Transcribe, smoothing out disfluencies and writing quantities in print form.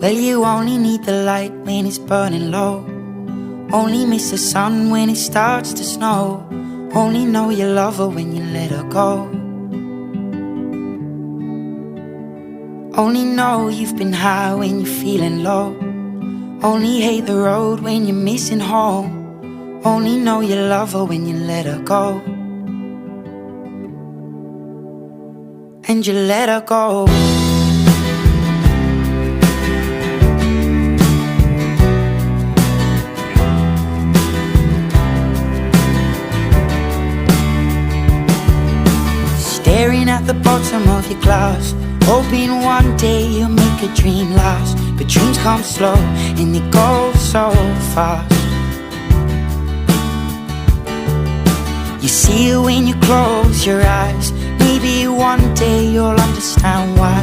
Well, you only need the light when it's burning low. Only miss the sun when it starts to snow. Only know you love her when you let her go. Only know you've been high when you're feeling low. Only hate the road when you're missing home. Only know you love her when you let her go. And you let her go. Staring at the bottom of your glass, hoping one day you'll make a dream last. But dreams come slow and they go so fast. You see it when you close your eyes. Maybe one day you'll understand why.